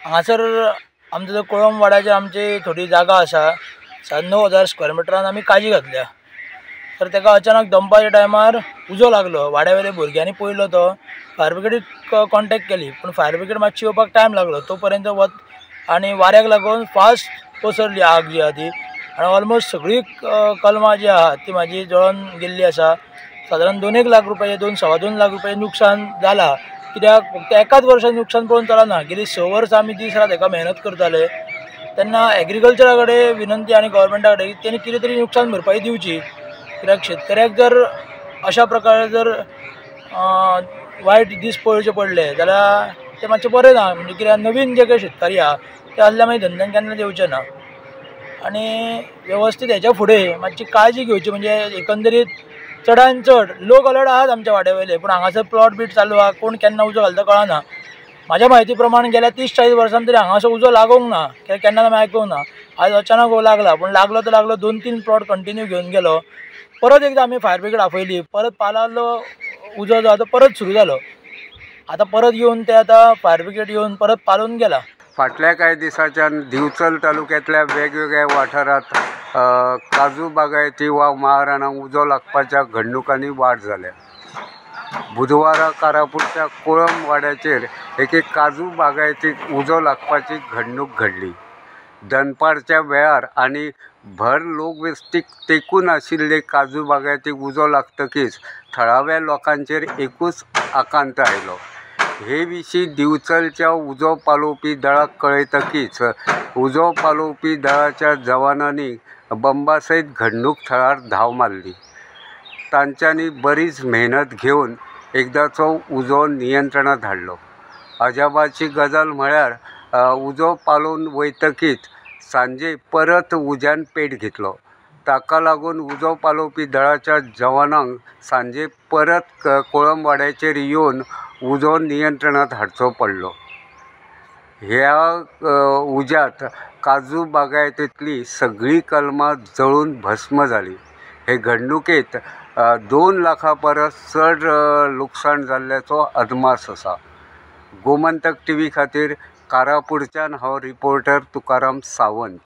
हांगासर आमचो जो कोळंब वाड्याचेर आमची थोडी जागा आसा, 9,500 स्क्वेअर मिटरान आमी काजी घातल्या. तर ताका अचानक दनपारच्या टायमार उजो लागलो. वाड्या वयल्या भुरग्यांनी पळयलो, तो फायर ब्रिगेडीक कॉन्टेक्ट केली, पूण फायर ब्रिगेड मातशी येवपाक टायम लागलो. तो पर्यंत वत आनी वाऱ्याक लागून फास्ट पसरली आग जी आहा ती, आनी ऑलमोस्ट सगळी कलमां जी आहा ती म्हाजी जळोन गेल्ली आसा. सादारण 2-1 लाख रुपया, 2-2.25 लाख रुपया नुकसान जाला. कित्याक फक्त एकाच वर्सान नुकसान पळोवन चलना, गेली 6 वर्सां आमी दीस रात हेका मेहनत करताले. तेन्ना एग्रीकल्चरा कडेन विनंती आनी गव्हर्मेंटा कडेन तेणी कितें तरी नुकसान भरपाई दिवची. कित्याक शेतकऱ्याक जर अशा प्रकारे जर वायट दीस पळोवचे पडले जाल्यार तें मातशें बरें ना. म्हणजे कित्याक नवीन जे काही शेतकरी आहा ते असल्या मागीर धंद्यान केन्ना येवचे ना. आनी वेवस्थीत हेच्या फुडें मातशी काळजी घेवची. म्हणजे एकंदरीत चडान चड लोक अलर्ट आहात आमच्या वाड्या वयले, पूण हांगासर प्लॉट बीट चालू आहा, कोण केन्ना उजो घालता कळना. म्हाज्या म्हायती प्रमाण गेल्या 30-40 वर्सां तरी हांगासर उजो लागूंक ना, कित्याक केन्ना आमी आयकूंक ना. आयज अचानक हो लागला, पूण लागलो तो लागलो, 2-3 प्लॉट कंटिन्यू घेवन गेलो. परत एकदां आमी फायर ब्रिगेड आपयली, परत पालालो उजो जो आहा तो परत सुरू जालो. आतां परत येवन ते आतां फायर ब्रिगेड येवन परत पालोवन गेला. फाटल्या कांय दिसांच्यान दिवचल तालुक्यांतल्या वेगवेगळ्या वाठारांत काजू बागायती वा माळरानाक उजो लागपाच्या घडणुकांनी वाड जाल्या. बुधवारा कारापूरच्या कोळंब वाड्याचेर एके काजू बागायतीक उजो लागपाची घडणूक घडली. दनपारच्या वेळार आनी भर लोकवस्तीक तेंकून आशिल्ले काजू बागायतीक उजो लागतकीच थळाव्या लोकांचेर एकूच आकांत आयलो. हे विशीं दिवचलच्या उजो पालोवपी दळाक कळयतकीच उजो पालोवपी दळाच्या जवानांनी बंबा सयत घडणूक थळार धांव मारली. तांच्यांनी बरीच मेहनत घेवन एकदांचो उजो नियंत्रणांत हाडलो. अजापाची गजाल म्हळ्यार उजो पालोवन वयतकीच सांजे परत उज्यान पेट घेतलो. ताका लागून उजो पालोवपी दळाच्या जवानांक सांजे परत कोळंबवाड्याचेर येवन उजो नियंत्रणांत हाडचो पडलो. ह्या उज्यांत काजू बागायतींतली सगळीं कलमां जळून भस्म जाली. हे घडणुकेंत 2 लाखां परस चड लुकसाण जाल्ल्याचो अदमास आसा. गोमंतक टीव्ही खातीर कारापूरच्यान हांव रिपोर्टर तुकाराम सावंत.